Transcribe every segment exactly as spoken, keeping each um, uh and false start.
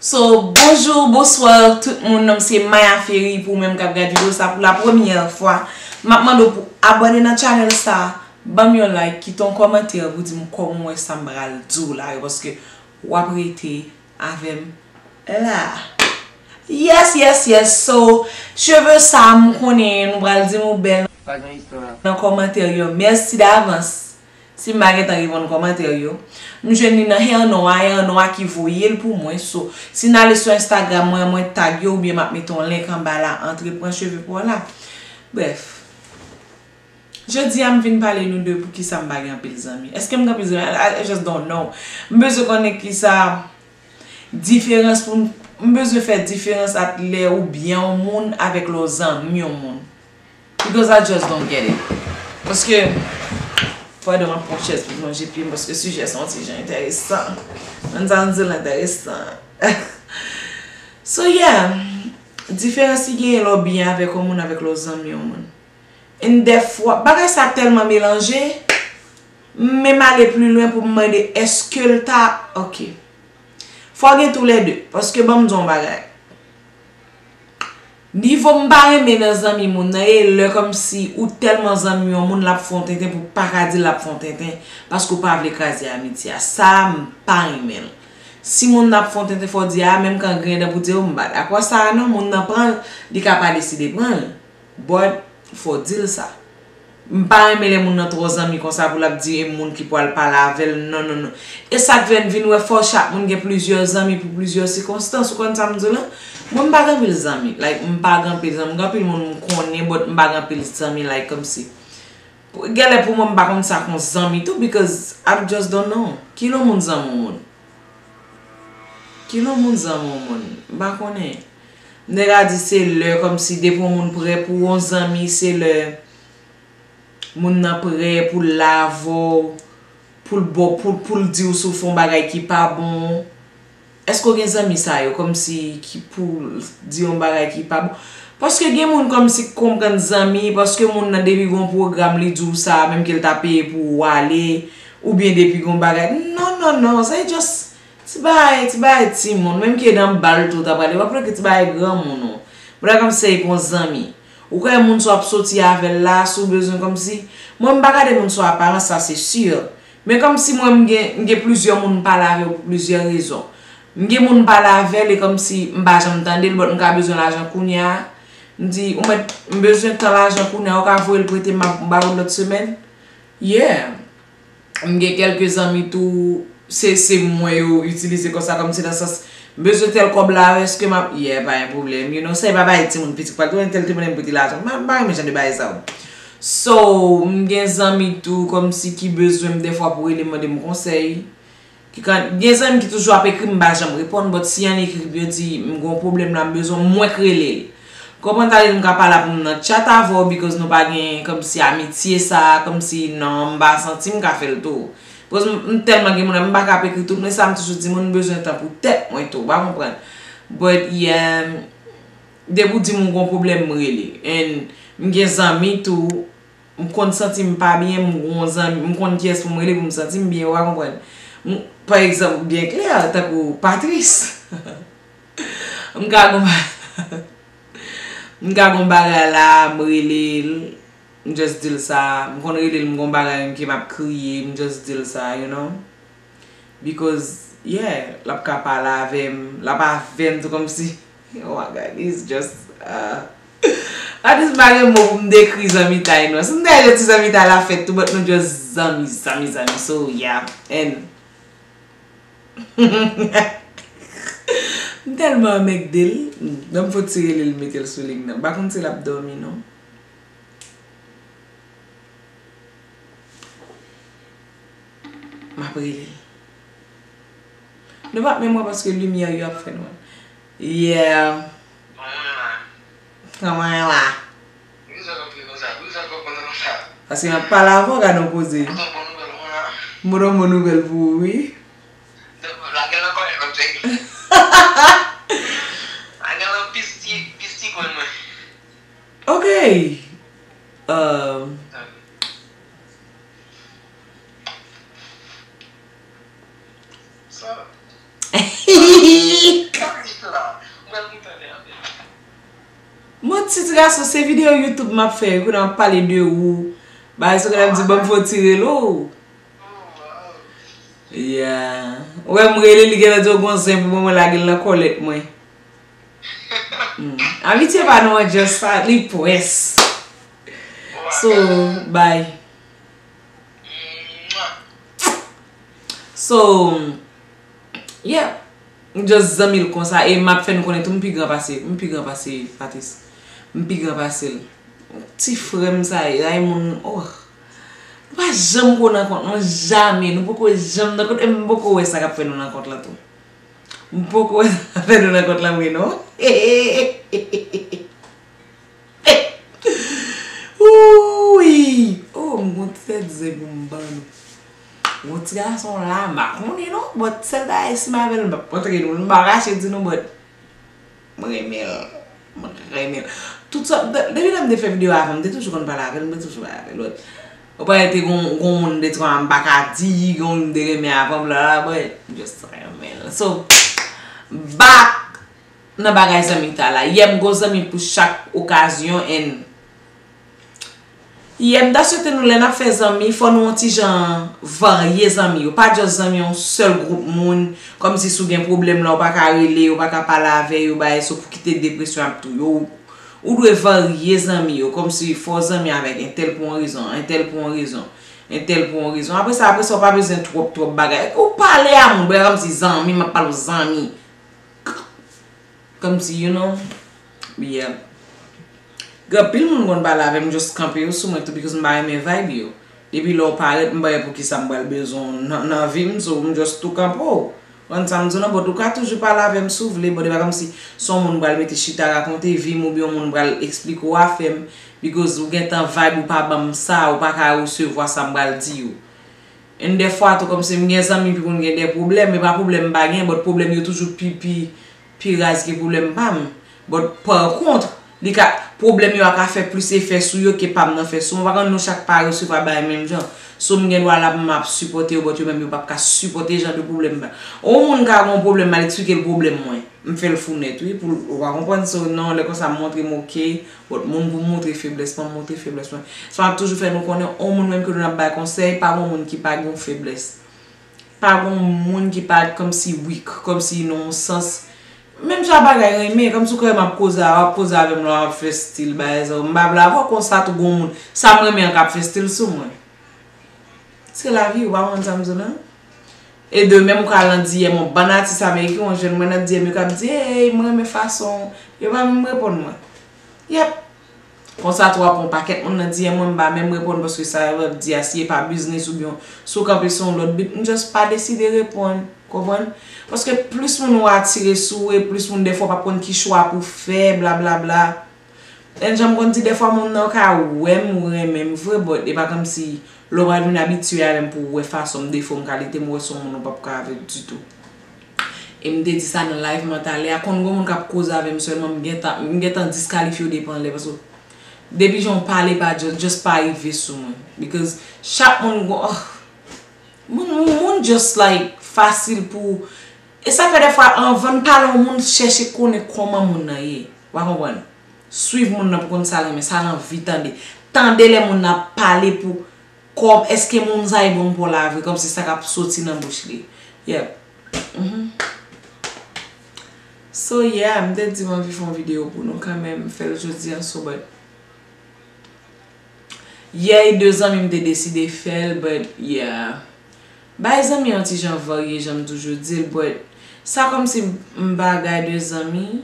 So, bonjou, bonswa, tout moun, non m se Maya Ferry, pou ou menm k ap gad videyo sa pou la premyè fwa, m ap mande w pou abòne nan channel sa, ban m yon like, kite yon kòmantè pou di m kòman w wè sa m pral di w la yo, paske w ap rete avè m la. Yes, yes, yes, so, cheve sa, m konnen nou pral di m ou bèl nan kòmantè yo, mèsi davans. Si m pa gentan reponn kòmantè yo, m jwenn li nan Hair Noir, Hair Noir ki voye l pou mwen. So, si n ale sou Instagram mwen, mwen tag yo oubyen m ap mete yon link anba la, antre pran cheve pa w la. Brèf, jodi a m vin pale nou de poukisa m pa gen anpil zanmi. Èske m gen anpil zanmi? I, I just don't know. M bezwen konnen kisa diferans pou m, m bezwen fè diferans ant lè ou byen yon moun avèk lè w zanmi yon moun. Because I just don't get it. Paske, pandan m ap pran chèz pou m lonje pye m, paske sijè sa yon ti jan enteresan. Mwen sa m di l enteresan. So yeah, diferans ki genyen lè w byen avèk yon moun avèk lè w zanmi yon moun. And dèfwa, bagay sa tèlman melanje, m menm ale pli lwen pou m mande èske l ta, ok. Fò gen toulède, paske ban m di w yon bagay. Nivo m pa renmen nan zanmi moun nan, e lè kòmsi ou tèlman zanmi yon moun, l ap fè w tenten pou w pa ka di l ap fè w tenten, paske w pa vle kraze amitye a. Sa a, m pa renmen l. Si moun nan ap fè w tenten, fò w di, a, menm kan griyen dan pou di, o, m pa dakò sa a non, moun nan pran l, li ka pa deside pran l. But, fò w di l sa. M pa renmen lè moun nan twò zanmi konsa pou l ap di e moun ki pwal pale avè l, non, non, non. E sa k fè n vin wè fò chak moun gen plizyè zanmi pou plizyè sikonstans. Ou konn sa m di w la? Mwen, m pa gen anpil zanmi. Like, m pa gen anpil zanmi. M gen anpil moun m konnen, but m pa gen anpil zanmi, like, kòmsi. Pou, genlè pou mwen, m pa konn sa k yon zanmi tou, because I just don't know. Kilè yon moun zanmi yon moun? Kilè yon moun zanmi yon moun? M pa konnen. M te ka di se lè, kòmsi depi yon moun prè pou yon zanmi, se lè moun nan prè pou l la avè w, pou l ba w, pou, pou l di w si w fè yon bagay ki pa bon. Èske w gen zanmi sa yo, kòmsi ki pou l di yon bagay ki pa bon? Paske gen moun kòmsi k konprann zanmi, paske moun nan depi gon pwogram li di w sa, menm ke l ta peye pou w ale, oubyen depi gon bagay. Non, non, non, se just ti bagay, ti bagay timoun, menm ke nan bal tou w ta prale, w ap rele ti bagay granmoun ou. Bagay kòmsi se yon zanmi. Ou kwè moun sa w ap soti avè l la, si w bezwen kòmsi. Mwen, m pa gade moun sou aparans, sa se si. Men kòmsi mwen, m gen, m gen plizyè moun m pale avè yo pou plizyè rezon. M gen moun m pale avè l, e kòmsi m pa janm tande l, but m ka bezwen lajan kounye a. M di, ou mèt, m bezwen tan lajan kounye a, ou ka voye l prete m, m ap ba ou lòt semèn. Yeah. M gen kèlke zanmi tou, se, se mwen yo itilize konsa kòmsi nan sans, m bezwen tèl kòb la, èske m ap, yeah, pa gen pwoblèm, you know, sa e pa bagay timoun piti k pral tounen tèl te mande m prete lajan, m pa, m pa renmen jan de bagay sa yo. So, m gen zanmi tou kòmsi ki bezwen m dèfwa pou rele m mande m konsèy. Ki ka, gen zanmi ki toujou ap ekri m, m pa janm reponn, but si y ann ekri m, yo di m gon pwoblèm la, m bezwen, mwen k rele l. Konprann sa vle di m ka pale avè w nan chat avè w because nou pa gen kòmsi amitye sa, kòmsi non, m pa santi m ka fè l tou. Because m, m tèlman gen moun, m pa ka ap ekri tout, men sa m toujou di moun, m bezwen tan pou tèt mwen tou, ou pa konprann. But yeah, depi w di m ou gon pwoblèm, m rele. And m gen zanmi tou, m konn santi m pa byen, m gon zanmi, m konn kiyès pou m rele pou m santi m byen, ou pa konprann. M, pa egzanp, byen klè, tankou Patrice. M ka gon ba-, m ka gon bagay la, m rele l, m just di l sa, m konn rele l, m gon bagay ke m ap kriye, m just di l sa, you know. Because, yeah, l ap ka pale avè m, l ap avè m tou kòmsi. Oh my God, it's just, uh, at least m pa gen mo pou m dekri zanmitay nou. Si m ta di ti zanmitay la fèt tou, but nou just zanmi, zanmi, zanmi. So, yeah. And m tèlman anmègde l, nan m fò tire li, l mete l sou liy nan. M pa konn si l ap dòmi, non. M ap rele l. Nou p ap menm wè paske limyè yo ap fè nwa. Yeah. Kòman w la? Paske m ap pale avè w, gade yon koze. M pote yon bon nouvèl pou ou, wi. Ok. Um, Mwen ti ti gason, se videyo YouTube m ap fè, wi, kounye a m ap pale de ou. Bagay sa, kounye a m di, ban m fè yon ti rele w. Yeah. Ou wè m rele, li genlè di w gon zen pou mwen, mwen lage l nan kòlèt mwen. Hmm. Amitye pa nou an just sa, li pwès. So, bye. So, yeah. M just zanmi l konsa, e m ap fè nou konnen tou, m pi gran pase, m pi gran pase Patrice. M pi gran pase l. Ti frè m sa ye, ay moun, oh. Nou pa janm ko nan kont, non, jamè. Nou poko janm nan kont, e m poko wè sa k ap fè nou nan kont lan tou. M poko wè sa k ap fè nou nan kont lan vre, non. Ooh, oh, m gon ti tèt zen pou m ban nou. Gon ti gason la, m pa konnen non, but sèl bagay si m avè l, m p ap montre nou, m pa kache di nou, but mwen renmen l, mwen renmen l. Tout sa, de- depi lè m te fè videyo avan, m te toujou konn pale avè l, m te toujou pale avè l, but ou pa te gon, gon moun de twa m pa ka di, gon moun m te renmen avan, bla bla, but m just renmen l. So, back nan bagay zanmitay la. Yeah, m gon zanmi pou chak okazyon, and yeah, m ta swete nou lè n ap fè zanmi, fò nou yon ti jan varye zanmi yo. Pa just zanmi yon sèl gwoup moun, kòmsi si w gen pwoblèm la, ou pa ka rele, ou pa ka pale avè yo, bagay sa, pou kite depresyon ap touye w. Ou dwe varye zanmi yo, kòmsi fò w zanmi avèk entèl pou yon rezon, entèl pou yon rezon, entèl pou yon rezon. Apre sa, apre sa, ou pa bezwen twòp, twòp bagay. Ou pale a moun, bagay kòmsi zanmi, m ap pale w zanmi. Kòmsi, you know, yeah. Gen anpil moun konn pale avè m, just kanpe yo sou mwen tou, because m pa renmen vibe yo. Depi lè w parèt, m pa wè poukisa m pral bezwen w nan, nan vi m, so m just tou kanpe w. Konn sa m di w nan, but ou ka toujou pale avè m si w vle, but e pa kòmsi se yon moun m pral mete chita rakonte vi m, oubyen yon moun m pral eksplike w afè m, because ou gentan vibe, ou pa ban m sa, ou pa ka resevwa sa m pral di w. And dèfwa tou, kòmsi m gen zanmi ki konn gen de pwoblèm, e pa pwoblèm m pa gen, but pwoblèm yo toujou pi, pi, pi raz ke pwoblèm pa m. But pa kont, li ka, pwoblèm yo a ka fè plis efè sou yo ke pa m nan fè sou mwen. Pa konn nou chak pa resevwa bagay menm jan. So m gen dwa la pou m ap sipòte yo, but yo menm yo p ap ka sipòte jan de pwoblèm m pa. Yon moun ka gen yon pwoblèm, m al eksplike l pwoblèm mwen. M fè l fou nèt, wi, pou l, ou pa konprann, so non, lè konsa m montre m oke, but moun pou m montre feblès mwen, m montre feblès mwen. So m ap toujou fè nou konnen, yon moun menm ke nou ap bay konsèy, pa gon moun ki pa gen yon feblès. Pa gon moun ki pa kòmsi weak, kòmsi nan yon sans. Menm jan bagay renmen, kòmsi ou kwè m ap koze a, w ap koze avè m la, w ap fè stil bagay sa, m pa vle avè w konsa tou gon moun. Sa m renmen an k ap fè stil sou mwen. Se lavi, ou pa konn sa m di w la? E de menm ou ka al nan D M yon bann atis ameriken, ou jwenn mwen nan D M yo k ap di, "Hey, mwen renmen fason w." Yo pa menm reponn mwen. Yep. Konsa tou w ap wè yon pakèt moun nan D M mwen, m pa menm reponn paske sa yo ap di a, si e pa biznis oubyen si w kanpe sou yon lòt bit, m just pa deside reponn. Konprann? Paske plis moun ou atire sou ou, e plis moun dèfwa w p ap konn ki chwa pou w fè, blablabla. And jan m konn di, dèfwa moun nan ka wè m, ou renmen m vre, but e pa kòmsi lè w pral vin abitye avè m pou w wè fason m, defo m, kalite m, ou wè se yon moun ou p ap ka avè l ditou. E m te di sa nan live mwen talè a, konn gon moun k ap koze avè m sèlman, m gentan, m gentan diskalifye w depi anlè, paske depi jan w pale pa just, just pa rive sou mwen. Because chak moun gon, oh, moun, moun, moun just like fasil pou, e sa fè dèfwa anvan n pale yon moun, chèche konnen kòman moun nan ye. Ou pa konprann? Swiv moun nan pou konn sa l renmen, sa l anvi tande. Tande lè moun nan ap pale pou kòm, èske moun sa e bon pou la vre, kòmsi sa k ap soti nan bouch li. Yep. Mhm. So yeah, m te di m anvi fè yon videyo pou nou kanmenm, m fè l jodi a, so but yeah, e de zanmi m te deside fè l, but yeah. Bay zanmi yon ti jan varye, jan m toujou di l, but sa kòmsi m bagay de zanmi.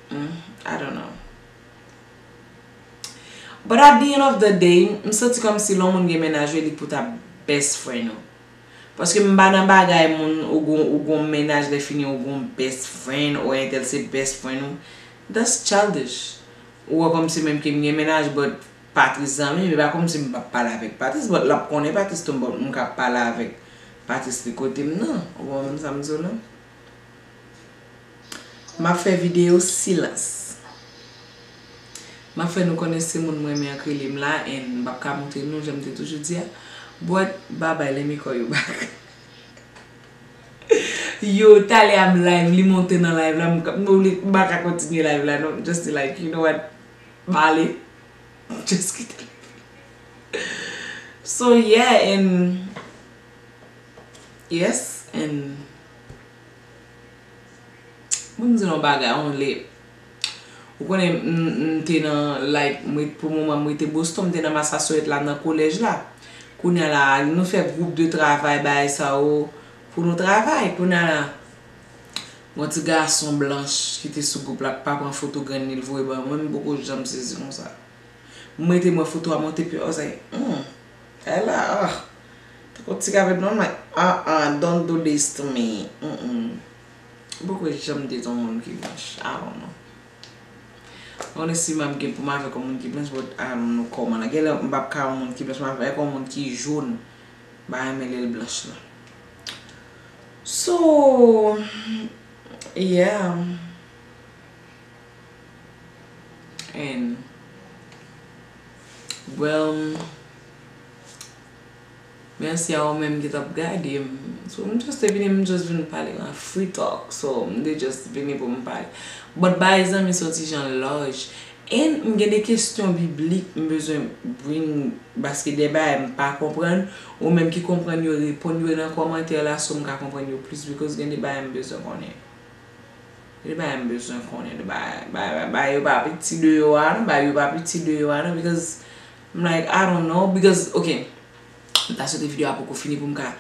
Mm, I don't know. But at the end of the day, m santi kòmsi lè yon moun gen mennaj, li pou ta best friend ou. Paske m pa nan bagay moun, ou gon, ou gon mennaj, lè fini ou gon best friend, ou entèl se best friend ou. That's childish. Ou wè kòmsi menm ke m gen mennaj, but Patrice zanmi m, e pa kòmsi m p ap pale avèk Patrice, but l ap konnen Patrice tou, but m ka pale avèk Patrice li kote m nan. Ou konprann sa m di w la? M ap fè videyo silans. M ap fè nou konnen se moun mwen renmen an k rele m la, and m p ap ka montre nou, jan m te toujou di a. But, babay, let me call you back. Yo, talè a m live, li monte nan live la, m ka- m oubli, m pa ka kontinye live la, non. Just like, you know what? M ale. Just kite. So, yeah, and yes, and pou m di nou bagay, only ou konnen, m, m te nan, like, m ret- pou moman, m rete Boston, m te nan Massasoit la, nan kolèj la. Kounye a la, nou fè gwoup de travay, bagay sa yo, pou nou travay. Kounye a la, yon ti gason blanch ki te sou gwoup la, pa pran foto grenn li, l voye ban mwen, m poko janm sezi konsa. M rete m wè foto a monte pi wo, sa, hmm, kay la, ah, tankou ti gavèt non, like, ah, ah, don't do this to me. Mm-mm. M poko janm date yon moun ki blanch. I don't know. M konnen si m ap gen pou m avèk yon moun ki blanch, but I don't know kòman la. Genlè m p ap ka yon moun ki blanch, m avèk yon moun ki jòn. M pa renmen lè l blanch la. So, yeah. And, well, mèsi a ou menm ki t ap gade m. So, m just te vini, m just vin pale nan free talk. So, m te just vini pou m pale. But, bay zanmi, se yon ti jan laj. And m gen de kesyon biblik m bezwen bring, paske de bagay m pa konprann, ou menm ki konprann yo, reponn yo nan kòmantè la, so m ka konprann yo plis, because gen de bagay m bezwen konnen. Gen de bagay m bezwen konnen, de bagay, bagay, bagay yo pa piti deyò a, non, bagay yo pa piti deyò a, non, because I'm like, I don't know, because, ok, m ta swete videyo a poko fini pou m ka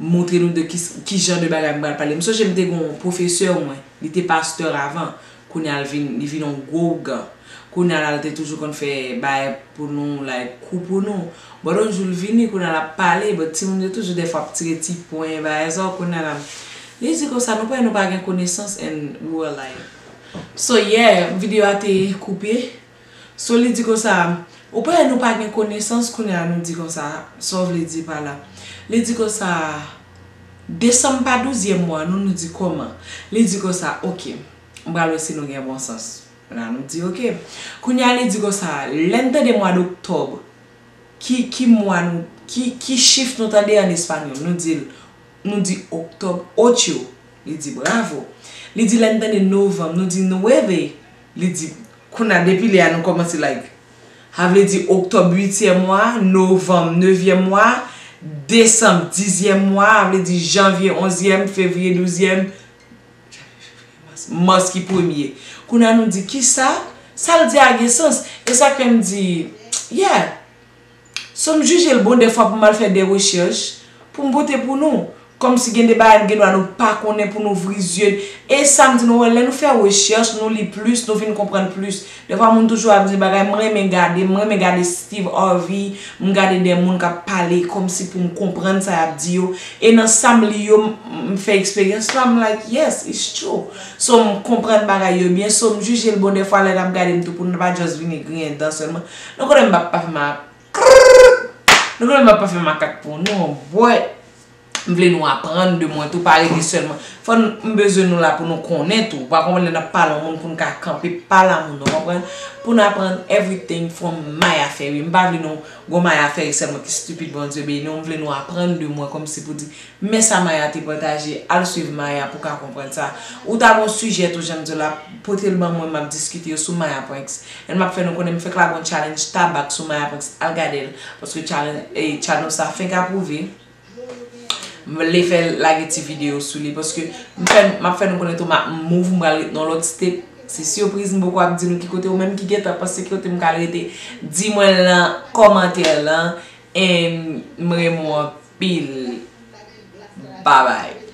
montre nou de ki, ki jan de bagay m pral pale. M sonje m te gen yon pwofesè mwen, li te pastè avan, kounye a l vin, li vin yon gwo ougan. Kounye a la, l te toujou konn fè bagay pou nou, like, kou pou nou. But yon jou l vini, kounye a l ap pale, but timoun yo toujou dèfwa ap tire ti pwen, bagay sa, kounye a la, li di konsa, nou kwè nou pa gen konesans, and we were like, so yeah, videyo a te koupe. So, li di konsa, ou pa wè nou pa gen konesans, kounye a nou di konsa, sa w vle di pa la? Li di konsa, desanm pa douzyèm mwa, nou, nou di kòman? Li di konsa, ok, m pral wè si nou gen bon sans. Kounye a nou di, ok. Kounye a, li di konsa, lè n tande mwa d oktòb, ki, ki mwa nou, ki, ki chif nou tande an espanyòl? Nou di l, nou di oktòb, ocho. Li di, bravo. Li di, lè n tande novanm, nou di nueve. Li di, kounye a, depi lè a, nou kòmanse like. Sa vle di oktòb uityèm mwa, novanm nevyèm mwa, desanm dizyèm mwa, sa vle di janvye onzyèm, fevriye douzyèm, mas ki premye. Kounye a, nou di, kisa? Sa l di a gen sans. E sa k fè m di, yeah. So, m jije l bon dèfwa pou m al fè de rechèch, pou m pote pou nou. Kòmsi gen de bagay m gen dwa nou pa konnen pou nou ouvri zye n. E sa m di nou, wè, lè nou fè rechèch, nou li plis, nou vin konprann plis. Dèfwa moun toujou ap di bagay, m renmen gade, m renmen gade Steve Harvey, m gade de moun k ap pale kòmsi pou m konprann sa y ap di yo. E nan sa m li yo, m, m fè eksperyans la, m like, yes, it's true. So, m konprann bagay yo byen, so, m jije l bon dèfwa lè n ap gade m tou pou nou pa just vini griyen dan sèlman. Nou konnen m p ap pa fè ma- Krrr! Nou konnen m ap pa fè makak pou nou, but m vle nou aprann de mwen tou, pa rete sèlman. Fò n, m bezwen nou la pou nou konnen tou. Ou pa konprann lè n ap pale yon moun pou n ka kanpe pale a moun, ou konprann? Pou n aprann everything from Maya Ferry. M pa vle nou gon Maya Ferry sèlman ki stupid, Bondye beni w. M vle nou aprann de mwen kòmsi pou di, men sa Maya te pataje, al swiv Maya pou ka konprann sa. Ou ta gon sijè tou, jan m di w la, pote l ban mwen, m ap diskite yo sou Maya Pranks. And m ap fè nou konnen, m fèk lage yon challenge tabak sou Maya Pranks, al gade l. Paske challenge, eh, channel sa fenk apwouve. M vle fè lage ti videyo sou li, paske m fè, m ap fè nou konnen tou, m ap move, m pral ret nan lòt state. Se sipriz, m poko ap di nou ki kote, ou menm ki gentan panse ki kote m pral rete, di mwen l nan kòmantè lan, and m renmen w anpil. Bye bye.